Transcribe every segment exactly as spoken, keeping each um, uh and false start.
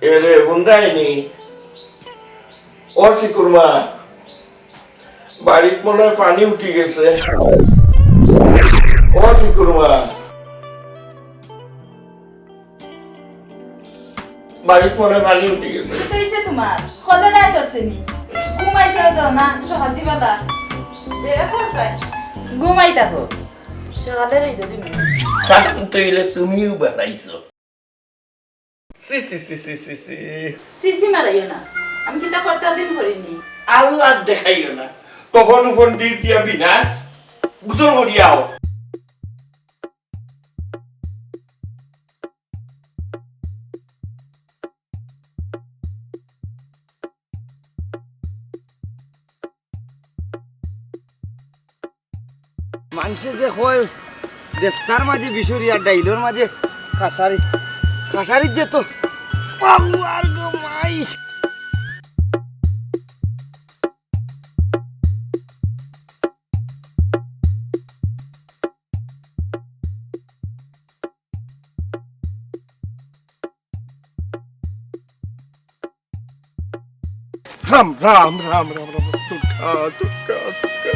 এরে, হুনরায়নি? ও শিকুর মা, বাড়িত মনে অয় পানি উঠি গেছে। ও শিকুর মা, বাড়িত মনে অয় পানি উঠি গেছে। কিতা অইছে তুমার? কলেরায় ধরছে নি? ঘুমাইতেও দেও না, সকাল দিবালা। দেখো চাই। ঘুমাই থাকো। সকালে রইদে দিমু। শান্ত অইলে তুমিও বাড়াইছো। ছি, ছি, ছি, ছি, ছি, ছি। ছি, ছি মারাইও না। আমি কিতা করতাম দিন করিনি। আল্লাহ দেখাইও না। কখন ফোন দিয়েছি আমি নাশ। গুজর করিয়াও। মানষে যে কয়, দেফতার মাঝে বিশুরি আর ডাইলর মাঝে কাশারি, কাশারির যে তো পাওয়ার গো মাই। রাম, রাম, রাম, রাম, রাম, দুর্গা, দুর্গা, দুর্গা।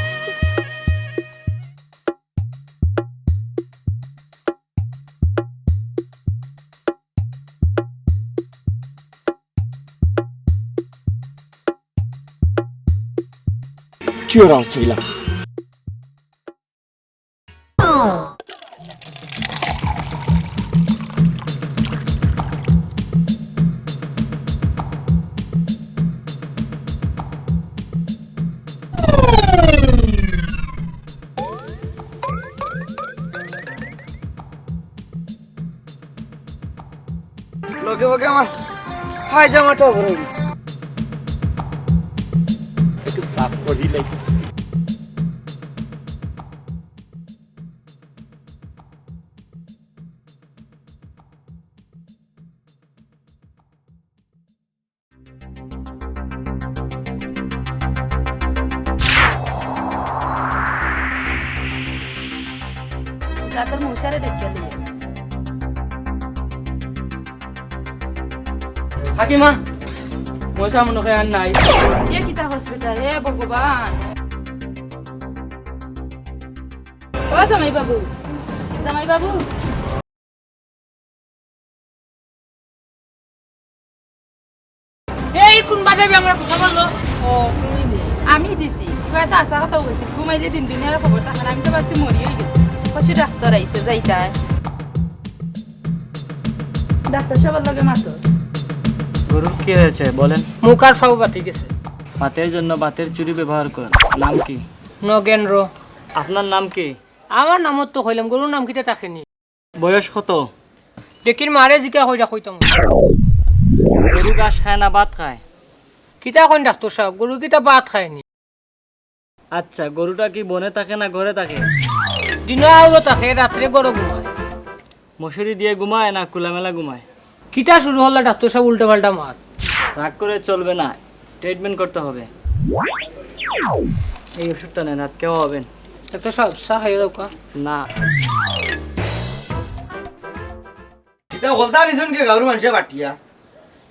চুরাও ছিলাম। লগে লগে আমার পায়জামাটাও ভরে গেছে। একটু সাফ করি লাই। জাতর মশারে ডেকে দিয়ে। হাকিমা, মশা মনে হয় আর নাই। এ কিতা হসপিটাল, হে ভগবান। ও জামাই বাবু, জামাই বাবু। এই কোন বাদে আমরা গুছা করলো? ও, তুমি নি? আমি দিছি। কয়টা আশা কথা কইছি। ঘুমাই যে দিন দুনিয়ার খবর তখন আমি তো ভাবছি মরি হয়ে গেছি। পাশে ডাক্তার আইছে, যাইতায়। ডাক্তার সাহেবের লগে মাতো। গরুর কি হয়েছে বলেন? মুখ আর ফাউ বাটি গেছে। ভাতের জন্য ভাতের চুরি ব্যবহার করেন। নাম কি? নগেন্দ্র। আপনার নাম কি? আমার নামও তো কইলাম, গরুর নাম কিতা থাকেনি? বয়স কত? দেখির মারে জিকা কইরা কইতাম। গরু ঘাস খায় না ভাত খায়? কিতা কইন ডাক্তার সাহেব, গরু কিতা ভাত খায়নি? আচ্ছা, গরুটা কি বনে থাকে না ঘরে থাকে? দিনো আউরো থাকে, রাত্রে ঘরো ঘুমায়। মশারি দিয়ে ঘুমায় না খোলামেলা ঘুমায়? কিতা শুরু হল্লা ডাক্তার সাহেব, উল্টা পাল্টা মাত। রাগ করে চলবে না, ট্রিটমেন্ট করতে হবে। এই ওষুধটা নেন, রাত কেউ হবেন। ডাক্তার সাহেব, চা খাইয়া দাও কা? না। ইতা হলতা রিজন কে গাউর মানষে বাটিয়া?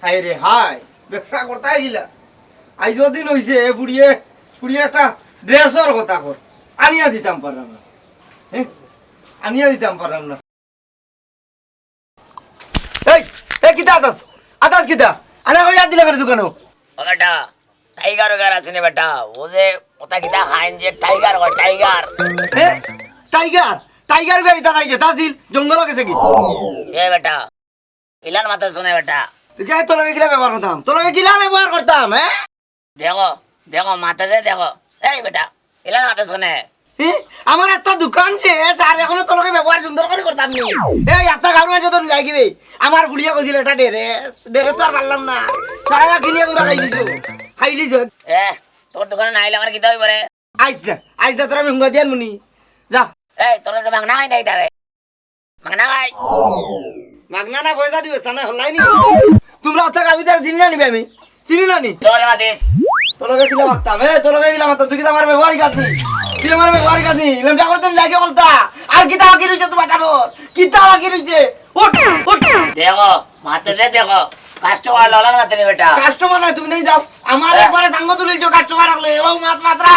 হায় রে হায়, ব্যবসা করতা গিলা। আইজ দিন হইছে, ফুড়িয়ে, ফুড়িয়ে একটা ড্রেসর কথা কর। আনিয়া দিতাম পারলাম না। হ্যাঁ? আনিয়া দিতাম পারলাম না। এই, এই কিতা আতাস? আতাস কিতা? আরে ওই আর দিলে করে দোকানো। ও বেটা, টাইগার ওগার আছে নি বেটা? ও যে ওটা কিতা খাইন যে টাইগার ওগার, টাইগার। হ্যাঁ? টাইগার? টাইগার ওগার ইতা নাই যে, তাজিল জঙ্গল গেছে কি? এ বেটা, ইলান মাতে শুনে বেটা। তুই কে তোর লগে কিলা ব্যবহার করতাম? তোর লগে কিলা ব্যবহার করতাম, হ্যাঁ? দেখো, দেখো, মাতে যে দেখো। এই বেটা, ইলান মাতে শুনে। হি? আমার একটা দোকান শেষ, আর এখনো তোর লগে ব্যবহার সুন্দর করে করতাম নি। এই আস্তা গাউর মাঝে তো যাই গিবে। আমার গুড়িয়া কইছিল একটা ড্রেস, ড্রেস তো আর পারলাম না। সারা কিনিয়া তোমরা খাই দিছো, খাই দিছো। এ, তোর দোকানে না আইলে আমার কিতা হইব রে? আইসা, আইসা তোর আমি হুঙ্গা দিয়ার মুনি। যা। এই, তোর কাছে মাগনা হয় নাই তাবে? মাগনা ভাই। মাগনা না পয়সা দিবে, তা না হলাই নি। তোমরা আস্তা গাউর ভিতরে চিনি না নিবে আমি। চিনি না নি? তোরে মাতিস। তোর লগে কিলা মাততাম, এ, তোর লগে কিলা মাততাম, তুই কিতা আমার ব্যবহারিক আছিস? তুই আমার ব্যবহারিক আছিস? লেমটা করে তুমি লাগে বলতা। আর কিতা বাকি রইছে তোমার কারোর? কিতা বাকি রইছে? উঠ, উঠ। দেখো, মাতে যে দেখো। কাস্টমার ললার মাতে নি বেটা। কাস্টমার না, তুমি দেই যাও। আমার হ্যাঁ। একবারে সাঙ্গ তুলিলছো কাস্টমার হকলে। ও মাত মাতরা।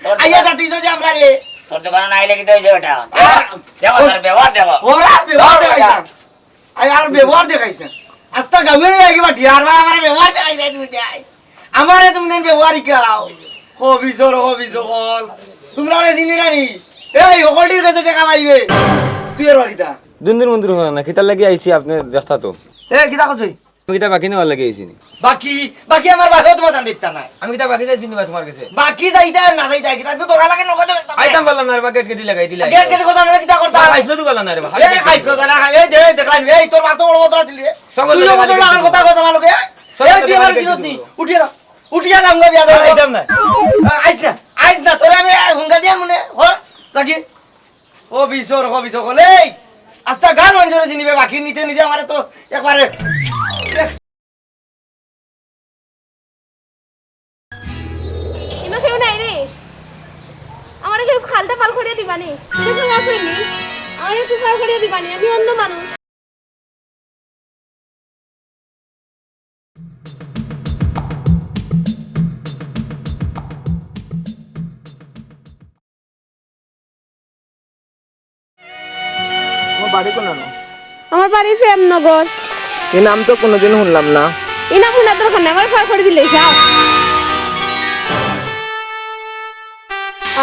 তোর আইয়া দোকান যাতিস যে আমরা রে। তোর দোকানে না আইলে কিতা অইছে বেটা? আর দেখো, তোর ব্যবহার দেখো। ওরা ব্যবহার তোর দেখাইছে। বেটা। আই আর ব্যবহার দেখাইছে। আস্তা গাউয়ে লাগি বাটি, আর বার আমার ব্যবহার দেখাই রে তুমি দেয়। আমারে তুমি দেন ব্যবহার হিকাও। হবিসর, হবিস হকল। তোমরা ওরে চিনি না নি? এই হকলটির কাছে টেকা পাইবে। তুই এর বাড়িতা। দুন্দুর মন্দুর হইও না, কিতার লাগি আইছি আপনে দেখতা তো। এ, কিতা কছই? আমি কিতা বাকি নেওয়ার লাগি আইছি নি? বাকি, বাকি আমার বাপেও তোমার দান দিতা নাই। আমি কিতা বাকি চাইছি নি বা তোমার কাছে? বাকি যাইতা আর না যাইতা, কিতা তো দরকার লাগে নগদে বেচতাম। আইতাম পারলাম না রে বা, গেট গেটি লাগাই দিলে। গেট গেটি করতাম না, কিতা করতাম? বা খাইছো তো পারলাম না রে বা, খালি এই খাইছো তো না, এই দে, দেখলাম, এই তোর মা তো বড় বড় দিলি রে। সকাল তুইও থেকে বড় খালি লাগার কথা কথা মালকে। সকাল এই থেকে তুই আমার খালি চিনতি। উঠিয়া যা। উঠিয়া যা, আমরা বিয়া দেবো। আইতাম না। আ, আইস না, আইস না, তোরে আমি হুঙ্গা দিয়া মনে, হর, তাকি। ও বিশর, ও বিশর, এই! আচ্ছা, গান মঞ্জুরে চিনিবে, বাকি নিতে নিতে আমারে তো একবারে ইনো কেউ নাই রে? আমারে কেউ খালটা পার করিয়া দিবা নি? ইনো কেউ আসেনি? আমারে একটু পার করিয়া দিবা নি? আমি অন্ধ মানুষ। তোমার বাড়ি কোন আনো? আমার বাড়ি প্রেমনগর। এই নাম তো কোনোদিন শুনলাম না। এই নাম শোনার দরকার নাই, আমার পার করে দিলে যাও।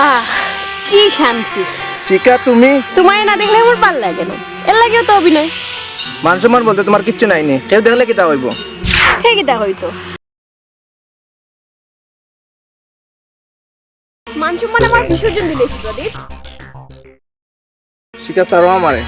আহ, কি শান্তি। শিখা, তুমি? তোমায় না দেখলে আমার ভালা লাগে না। এর লাগিও তো অভিনয়। মান সম্মান বলতে তোমার কিচ্ছু নাইনি। কেউ দেখলে কিতা হইব? হে কিতা হইতো? মান সম্মান আমার বিসর্জন দিলে কি প্রদীপ? শিখা, ছাড়ো আমারে।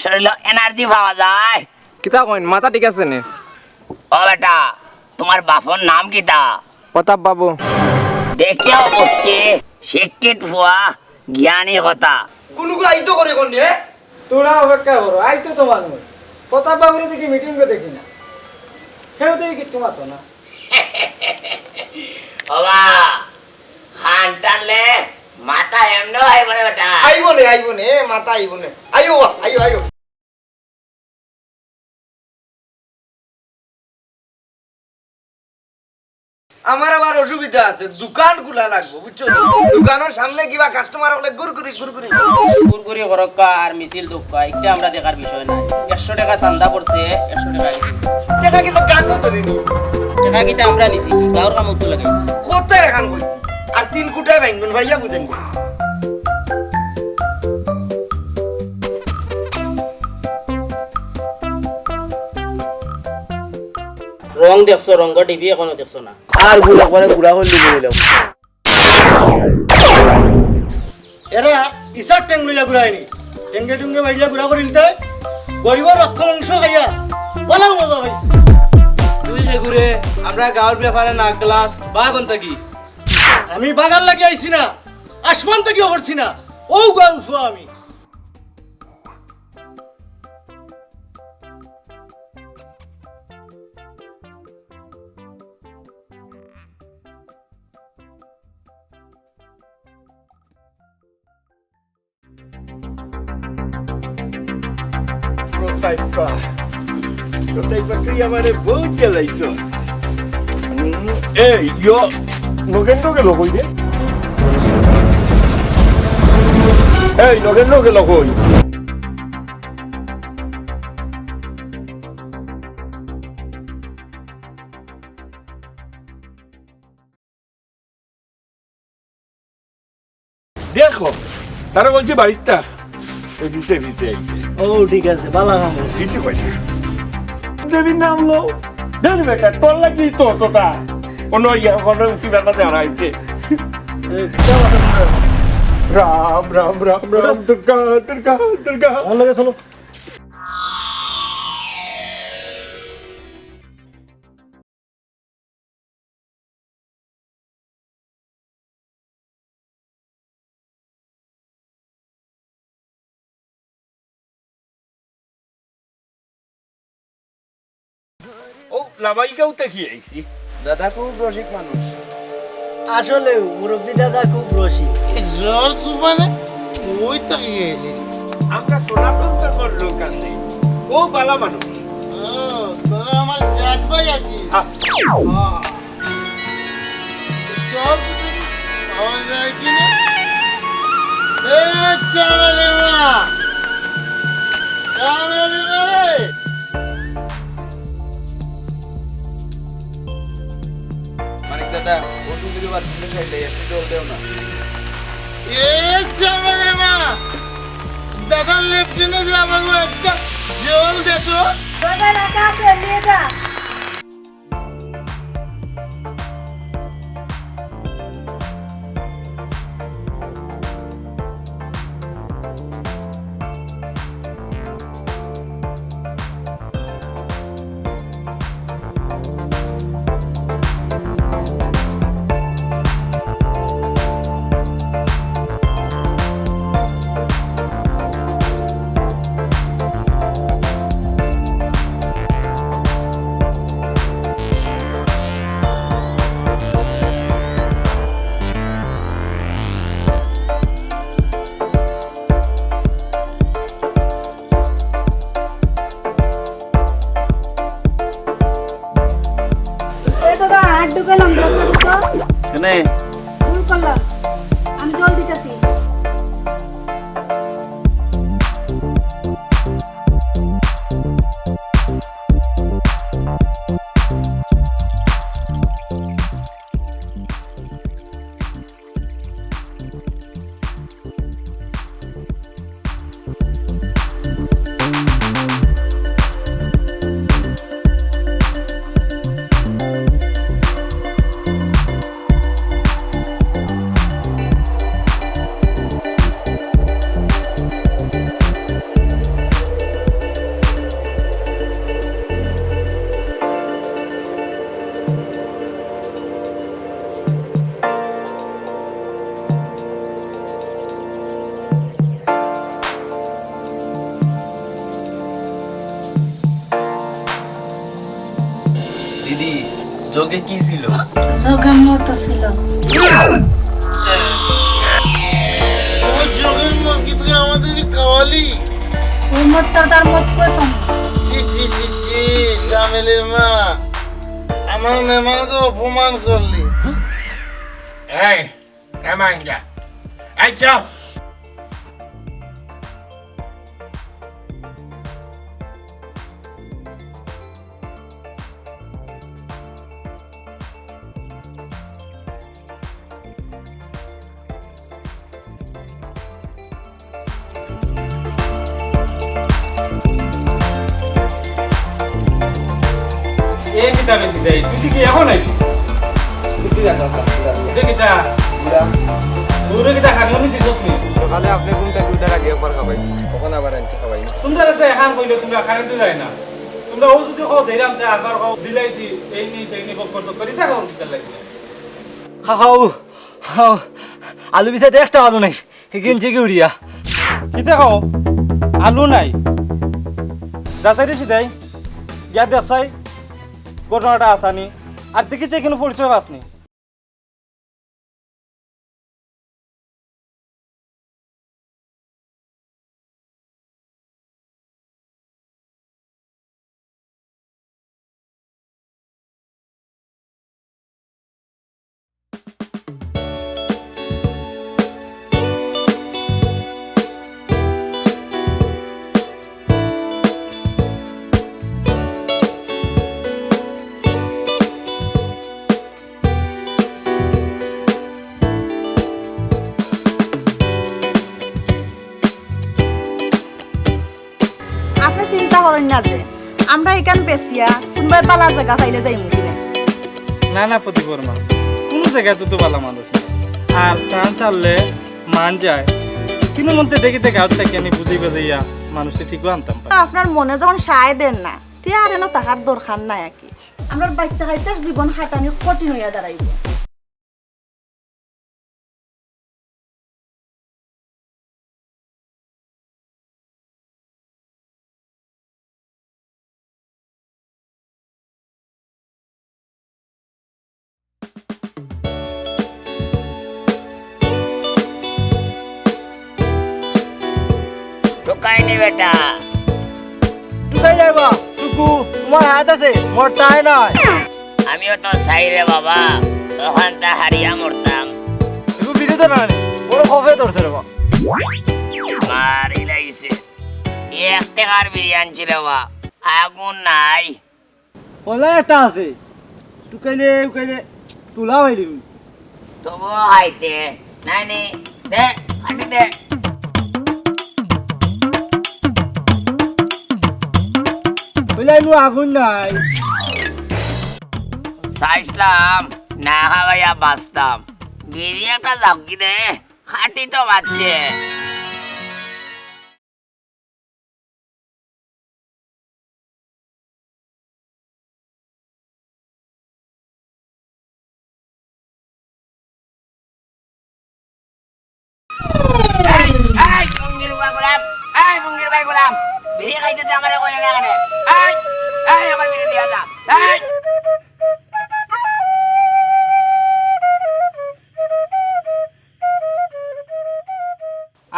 শরীলো এনার্জি পাওয়া যায়। কিতা কইন, মাথা ঠিক আছে নি? ও বেটা, তুমার বাপর নাম কিতা? প্রতাপ বাবু। দেখতেও বুঝছি, শিক্ষিত পুয়া, জ্ঞানী কথা। কুনুগু আইতো করে কোন রে? তোরা অপেক্ষা করো, আইতো তো মানুষ। প্রতাপ বাবুরে দেখি মিটিংও দেখি না, কেউ দেখি কিচ্ছু মাতো না। বাবা, খান টানলে মাথা এমনেও আইবো না বেটা। আইবো নে, আইবো নে, এ, মাথা আইবো নে। আইও, আইও, আইও। আমার আবার অসুবিধা আছে, দোকান খোলা লাগবো, বুঝছো নি? দোকানর সামনে কিবা কাস্টমার অকলে গুড়গুড়ি, গুড়গুড়ি। গুড়গুড়ি করক্কা আর মিছিল দক্কা, ইটা আমরা দেখার বিষয় নায়। একশো টেকা চান্দা পড়ছে, একশো টেকা। টেকা কিন্তু গাছও ধরেনি। টেকা কিন্তু আমরা নিছি, গাঁওর কামত তো লাগাইছি। কথা এখান কইছি, আর তিন কুটায় ভাঙবেন, ভাইয়া বুঝেন। রং দেখছো, রঙ টিভি এখনো দেখছো না। আর গুলা করে গুলা করলি বলে। এরা ইসার টেং লইয়া ঘুরায়নি, টেঙ্গে টুঙ্গে বাইরিয়া ঘুরা করিলতে গরিবর রক্ত মাংস খাইয়া বালাও মজা পাইছে। তুই যে ঘুরে আমরা গাঁওর ব্যাপারে না গ্লাস বা কোনটা কি? আমি বাগান লাগি আইছি না, আসমান থাকিও করছি না, ও গাঁও উফো আমি। প্রতাইপা, প্রতাইপা, তুই আমারে বহুত জ্বালাইছস। উম, এই, ইয়ো, নগেন্দ্র গেল কই রে? এই, নগেন্দ্র গেল কই? দেখো, তারা বলছে বাড়ির তা। এই পিছে পিছে আইছে। ও, ঠিক আছে, বালা কাম অইছে। কিছু কয় না। দেবীর নাম লও। ধর বেটা, তোর লাগি তো অতটা। কোনো ইয়া, কোনো উঠি বেটা যারা আইছে। এ, চলো, চলো। রাম, রাম, রাম, রাম, দুর্গা, দুর্গা, দুর্গা। আমার লগে চলো। ও, লামাইগাঁও থাকি আইছি। দাদা খুব রসিক মানুষ। আসলে মুরব্বি দাদা খুব রসিক। এই ঝড় তুফানে ওই থাকি আইলি। আমরা সনাতন ধর্মর লোক আছি। ও বালা মানুষ। ও, তোরা আমার জাত ভাই আছিস। আ- আ। চল তো দেখি, পাওয়া যায় কি না। এ, চামেলি মা! চামেলি মা রে! মানিক দাদা, ও সুন্দরী বাথরুমে খাইলে একটু জল দেও না। এ, চামেলি মা! দাদা লেট্রিনে যাবো, একটা জল দে তো। দাদা, রাখা আছে, নিয়ে যা। এ দাদা, হাত ঢুকাইলাম, দশ টাকা তো। কেনে? ভুল করলাম, আমি জল দিতেছি। এ কি ছিল? জগের মতো ছিল। ও জগের মত কি তুই আমাদের খাওয়ালি? ওই মত চোদার মত কই পাম? ছি, ছি, ছি, ছি, জামিলের মা, আমার মেহমানকে অপমান করলি। এই, মেহমান যা। এই চল। এ কিতা রে দিদাই, তুই কি এখন আইলি? তুই কি জানো, তুই জানো। এটা কিতা? বুড়া। বুড়া কিতা খানি উনি দিছস নি? সকালে আপনি ঘুম থেকে উঠার আগে একবার খাবাই, তখন আবার আনতে খাবাই। তোমরা যে এখন কইলে তোমরা কারেন্ট যায় না। তোমরা ও যদি কও দিলাম, তে আবার কও দিলাইছি, এই নি, সেই নি, বক বক করি থাকো, কিতা লাগে? খাও, খাও। আলু বিচাইতে একটা আলু নাই। কিনছি কি উড়িয়া? কিতা কও? আলু নাই? যাচাই রে সিধাই। গিয়া দেখছাই ঘটনাটা আসানি। আর দেখিছে এখানে পরিচয় পাসনি। আপনি চিন্তা করইন না যে আমরা ইখান বেচিয়া কুনবায় বালা জাগা পাইলে যাইমু কিনা। না, না, প্রদীপ বর্মা, কুনু জাগাত তো বালা মানুষ নাই। আর তান চাললে মান যায়। কিনু মন্তে দেখিতে গাছ থাকি আনি বুঝি বাজাইয়া মানুষটি ঠিকও আনতাম পারি। আপনার মনে যখন সায় দেন না, তে আর এনো থাকার দরকার নাই আর কি। আমরার বাইচ্চা কাইচ্চার জীবন কাটানি কঠিন অইয়া দাঁড়াইবো। ঢুকাইনি বেটা। ঢুকাই যাইবা, টুকু, তোমার হাত আছে, মোর তাই নয়। আমিও তো চাই রে বাবা, অখানতা হারিয়া মরতাম। এগু বিরুদ্ধে না রে, বড় খফে ধরছে রে বা। মারি লাইছে। এক টেকার বিড়ি আনছি রে বা, আগুন নাই। ওলা একটা আছে, টুকাইলে উকাইলে তুলা হইলি। তবু আইতে, নাই নি, দে, কাটি দে। ওলা নু আগুন নাই। চাইছলাম, না খাওয়াইয়া বাঁচতাম। বিড়ি একটা যাউকি দে, খাটি তো বাঁচছে। এই, এই, ভঙ্গির উবা গোলাম, এই, ভঙ্গির ভাই গোলাম, বিড়ি খাইতে তো আমারে কইলে না কেনে? এই, এই, আমার বিড়ি দিয়া যা, এই।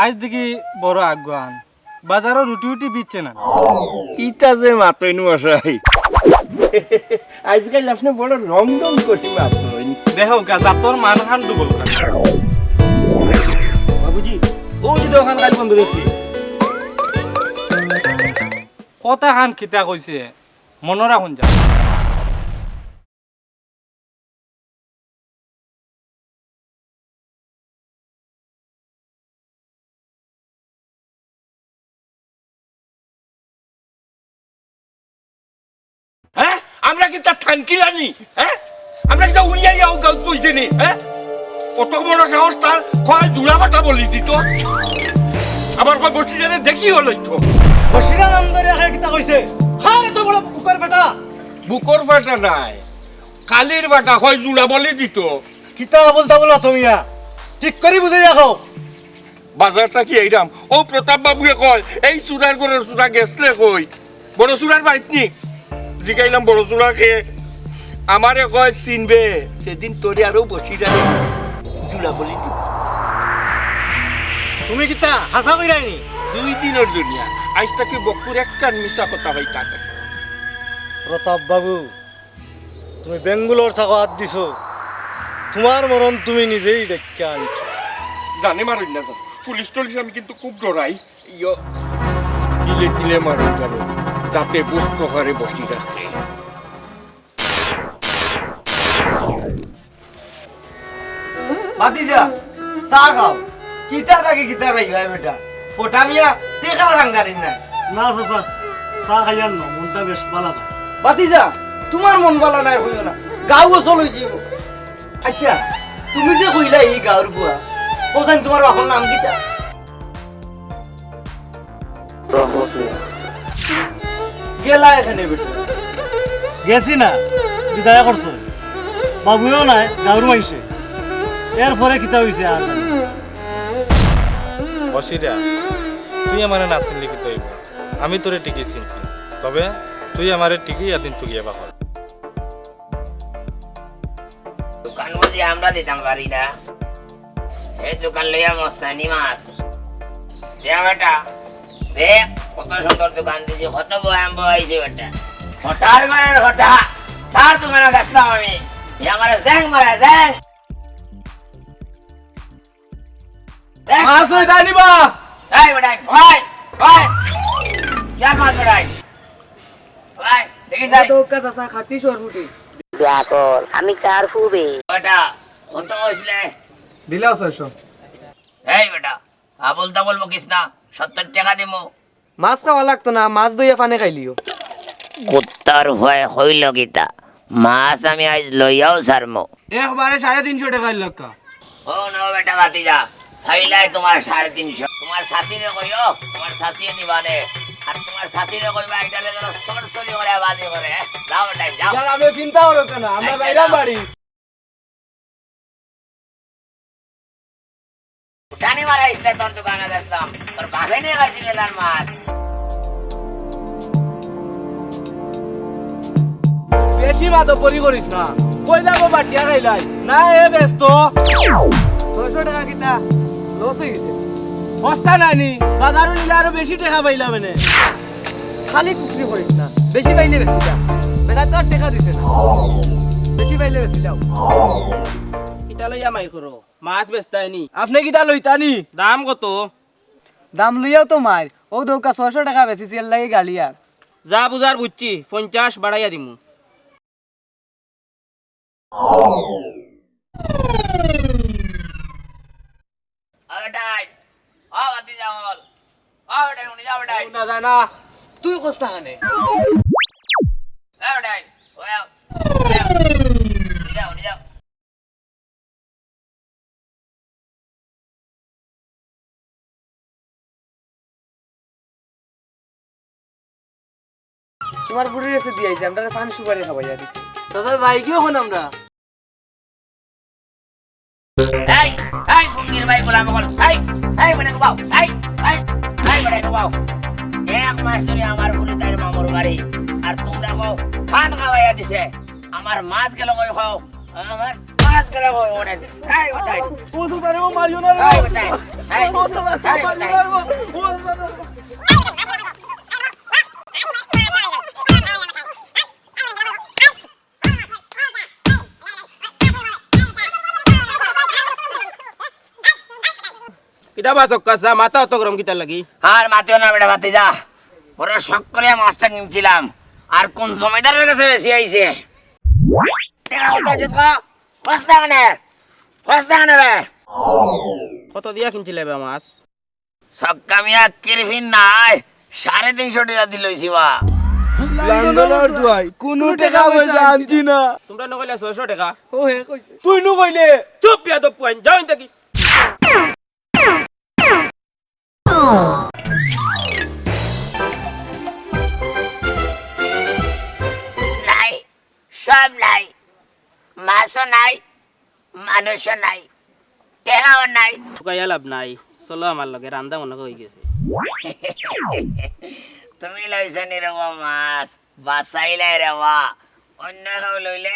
আইজ দেখি বড় আগুয়ান, বাজারো রুটি উটি বিকছে না। কিতা যে মাতইন মশাই, আইজকাইল আপনে বড় রং রং করি মাতইন। দেখো গা, জাতর মানহান ডুবল খা। বাবুজি, ও যে দোকান কাল বন্ধ দেখছি। কথা খান কিতা কইছে, মনো রাখুন যা। হ্যাঁ? আমরা কিতা থানকিলানি? হ্যাঁ? আমরা কিতা উড়িয়া ইয়াও গাউত বইছে নি? হ্যাঁ? অত বড় সাহস তার, কয় জুড়া ফাটা বলি দিত। আবার কয় বসিরারে দেখি হলই তো। বসিরা নাম ধরে আগে কিতা কইছে? হায় তো বড় বুকর ফাটা। বুকর ফাটা নাই, কালির ফাটা, কয় জুড়া বলি দিত। কিতা বলতা বলো তুমি ইয়া? ঠিক করি বুঝে রাখো। বাজার থাকি আইরাম। ও প্রতাপ বাবুয়ে কয়, এই চুরার ঘরর চুরা গেছলে কই? বড় চুরার বাড়িত নি? জিগাইলাম বড় চুরা কে? আমারে কয় চিনবে, সেদিন তোরে আরো বসি জানে জুড়া বলি দিব। তুমি কিতা হাছা কইরায়নি? দুই দিনর দুনিয়া, আইজ থাকি বকুর একখান মিছা কথা হইতা না। প্রতাপ বাবু, তুমি বেঙ্গুলর চাকো আত দিছো, তুমার মরণ তুমি নিজেই ডেকে আনছো। জানে মারইন না জান, পুলিশ টুলিশ আমি কিন্তু খুব ডরাই। ইয়ো, তিলে তিলে মারইন জানো, যাতে বুঝতে পারে বসি রাখে। ভাতিজা, চা খাও। কিতা থাকি কিতা খাইবায় বেটা? ফটা মিয়া, টেকার হাঙ্গারির নাই। না চাচা, চা খাইয়ার না, মনটা বেশ ভালা না। ভাতিজা, তুমার মন ভালা নাই কইও না, গাউ অচল অইযিবো। আচ্ছা, তুমি যে কইলা ই গাউর ফুয়া, অউ জানি তুমার বাপর নাম কিতা? গেলা এখানে বেটা। গেছি না, বিদায় করছো। বাবুও নাই, গাউর মাইনষে। এরপরে কিতা অইছে আর জানি না। বসিরা, তুই আমারে না চিনলে কিতা অইবো? আমি তোরে ঠিকই চিনছি, তবে তুই আমারে ঠিকই এদিন তুগিয়ে বাপর। দোকান বুঝি আমরা দিতাম পারি না? হে দোকান লইয়া মস্তানি মাত। দে বেটা, দেখ কত সুন্দর দোকান দিছি, কত বয়াম বয়াইছে বেটা। হঠাৎ মানে হঠাৎ, তার দোকানে গেছিলাম আমি। হে আমারে জ্যাং মারা, জ্যাং। দেখ। মাছ অই যায়নি বা? এই বেটা, ওই, ওই। কিয়ার মাছ বেটা? ওই, দেখি যাই। দৌকা চাচা, খাটি সরফুটি। বিয়া কর, আমি কার ফুবে? বেটা, কত অইছলে? দিলাও ছয়শো। এই বেটা, আবল তাবল বকিস না, সত্তর টেকা দিমু। মাছ খাওয়া লাগতো না, মাছ ধইয়া পানি খাইলিও। কুত্তার ভয়ে কইল কিতা? মাছ আমি আইজ লইয়াও ছাড়মু। একবারে সাড়ে তিনশো টেকা লক্কা। ও নো বেটা ভাতিজা, ফাইলাই তুমার সাড়ে তিনশো। তুমার শাশিরে কইও, তুমার শাশিয়ে দিবানে। আর তুমার শাশিরে কইবা, ইটারে যেন সরসরি করে বাজি করে। যাও বেটা, যাও। স্যার, আপনি চিন্তা করো কেন? আমরা আচ্ছা, যাইলাম যাও। বাড়ি। উঠানি মারাইস না, তোর দোকানে গেছিলাম, তোর বাপে নিয়ে গেছিল এলার মাছ। বেশি মাতব্বরি করিস না, কইলাম ও বাটিয়া খাইলাই, না এ ব্যস্ত। ছয়শো টেকা কিতা লস অই গেছে? বস্তা নানি, বাজারো নিলে আরো বেশি টেকা পাইলাম এনে। খালি কুকরি করিস না, বেশি পাইলে বেশি যা। বেটা তো আর টেকা দিছে না, বেশি পাইলে বেশি যাও। ইটা লইয়া মাইর করো, মাছ বেচতায় নি। আপনে কিতা লইতা নি? দাম কত? দাম লইয়াও তো মাইর, অউ দৌকা ছয়শো টেকা বেচিছি, এর লাগি গালি আর। যা বুঝার বুঝছি, পঞ্চাশ বাড়াইয়া দিমু। ও বেটাইন, ও ভাতিজা অকল, ও বেটাইন, হুনি যাও বেটাইন। না, যায় না। তুই কস না কেনে? ও বেটাইন, ও যাও। হুনি যাও, হুনি যাও। তুমার বুড়ির কাছে দিয়া আইছি, আমরারে পান সুপারি খাবাইয়া দিছে। দাদা, যাই কি অখন আমরা? এই, এই, ফুঙ্গির ভাই গোলাম অকল, এই, এই, বেটা, বাও, এই, এই, এই, বেটা, বাও। এক মাস ধরি আমার ফুরি তাইর মামুর বাড়ি, আর তুমরা কও, পান খাবাইয়া দিছে। আমার মাছ গেল কই কও? আমার মাছ গেল কই? ওরে, এই উঠাই। ও তো জানে, ও মারিও না রে। এই উঠাই। এই, ও তো জানে, ও এই মারিও উঠাই। না রে। ও তো জানে। কিতা বা চক্কা চা, মাথা অত গরম কিতার লাগি? আর মাতিও না বেটা, ভাতিজা। বড় শখ করিয়া মাছটা কিনছিলাম, আর কোন জমিদারের কাছে বেশি আইছে। টেকা কত আছে তো? খোঁজ না কেনে? খোঁজ না কেনে রে? কত দিয়া কিনছিলে বে মাছ? চক্কা মিয়া কিরফিন নাই, সাড়ে তিনশো টেকা দি লইছি বা। লন্ডনর দুয়াই, কুনু টেকা পয়সা আনছি না। তুমরা নু কইলা ছয়শো টেকা। ও হে কইছে। তুই নু কইলে। চুপ, বেয়াদব পুয়াইন, যাও ইন থাকি। নাই, সব নাই, মাছও নাই, মানুষও নাই, টেকাও নাই। তুকাইয়া লাভ নাই, চলো আমার লগে, রান্দা মনে অয় অই গেছে। তুমি লইছো নি রে বা মাছ, বাঁচাইলাই রে বা, অন্য কেউ লইলে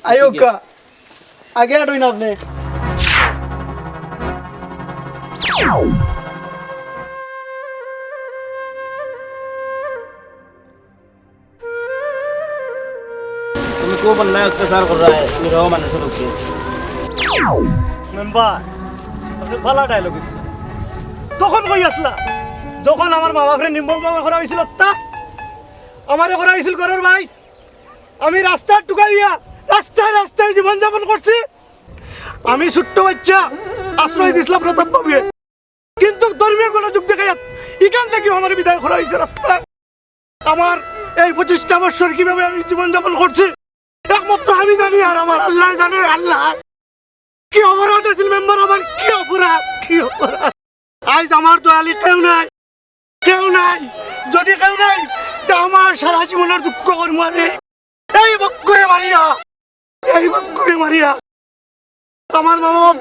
আইউক্কা, আগে আটইন আপনে। তুমি খুব অন্যায় অত্যাচার কররায় নিরীহ মানুষর উপরে। মেম্বার, আপনে ভালা ডায়লগ দিছইন। তখন কই আছলা, যখন আমার মা বাপরে নির্মমভাবে করা অইছিল, তা আমারে করা অইছিল ঘরর বাইর। আমি রাস্তার টুকাইয়া রাস্তায় রাস্তায় জীবন যাপন করছি। আমি ছোট্ট বাইচ্চা, আশ্রয় দিছলা প্রতাপ বাবুয়ে, কিন্তু ধর্মীয় গণযোগ দেখাইয়া ইখান থাকি আমারে বিদায় করা অইছে রাস্তায়। আমার এই পঁচিশটা বছর কিভাবে আমি জীবন যাপন করছি, একমাত্র আমি জানি আর আমার আল্লায় জানে। আল্লাহ, কি অপরাধ আছিল মেম্বার, আমার কি অপরাধ, কি অপরাধ? আইজ আমার দয়ালি কেউ নাই, কেউ নাই। যদি কেউ নাই, তে আমার সারা জীবনর দুঃখ করমু আমি। এই বক্কুরে মারিয়া, এই বক্কুরে মারিয়া আমার মা বাপ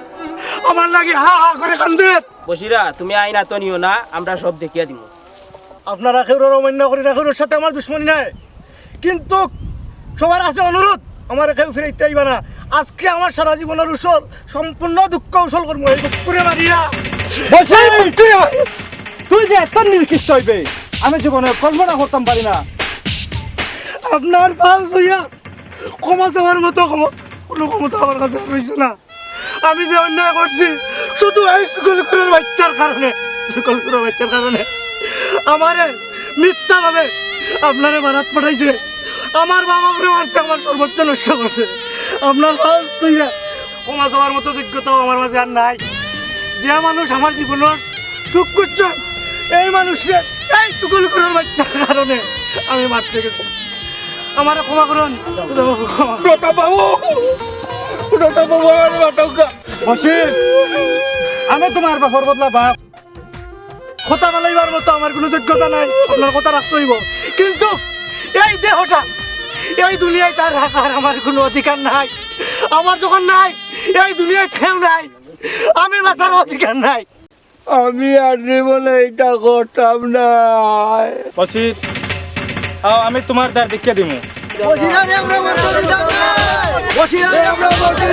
আমার লাগি হা হা করে কান্দে। বসিরা, তুমি আইন আতো নিও না, আমরা সব দেখিয়া দিমু। আপনারা কেউরর অমান্য করি না, কেউরর সাথে আমার দুশমনি নাই, কিন্তু সবার কাছে অনুরোধ, আমারে কেউ ফিরাইতে আইবা না। আজকে আমার সারা জীবনর উসল, সম্পূর্ণ দুঃখ উসল করমু এই বক্কুরে মারিয়া। বসির, তুই যে এত নিকৃষ্ট অইবে, আমি জীবনে কল্পনা করতাম পারি না। আপনার পাও ছুইয়া ক্ষমা চাওয়ার মতো ক্ষমা, কোনো ক্ষমতা আমার কাছে রইছে না। আমি যে অন্যায় করছি, শুধু এই চুগলখুরর বাইচ্চার কারণে, চুগলখুরর বাইচ্চার কারণে আমারে মিথ্যাভাবে আপনারে মারাত পাঠাইছে, আমার মা বাপরে মারছে, আমার সর্বস্ব নষ্ট করছে। আপনার পাও ছুইয়া ক্ষমা চাওয়ার মতো যোগ্যতাও আমার মাঝে আর নাই। যে মানুষ আমার জীবনর সুখ করছে, এই মানুষরে এই চুগলখুরর বাইচ্চার কারণে আমি মারতে গেছি। আমারে ক্ষমা করুন, ক্ষমা করুন। প্রতাপ বাবু, প্রতাপ বাবু, আমার মাথাটা। বসির, আমি তোমার বাপর বদলা বাপ। কথা বলাইবার মতো আমার কোনো যোগ্যতা নাই, আপনার কথা রাখতে অইবো। কিন্তু এই দেহটা এই দুনিয়াত আর রাখার আমার কোনো অধিকার নাই। আমার যখন নাই, এই দুনিয়াত কেউ নাই, আমি বাঁচার অধিকার নাই। আমি আর জীবনে ইটা করতাম না। বসির, আও, আমি তোমার দ্বার দেখিয়া দিমু। বসির, আরে আমরা বসির, বসির, আরে আমরা বসির।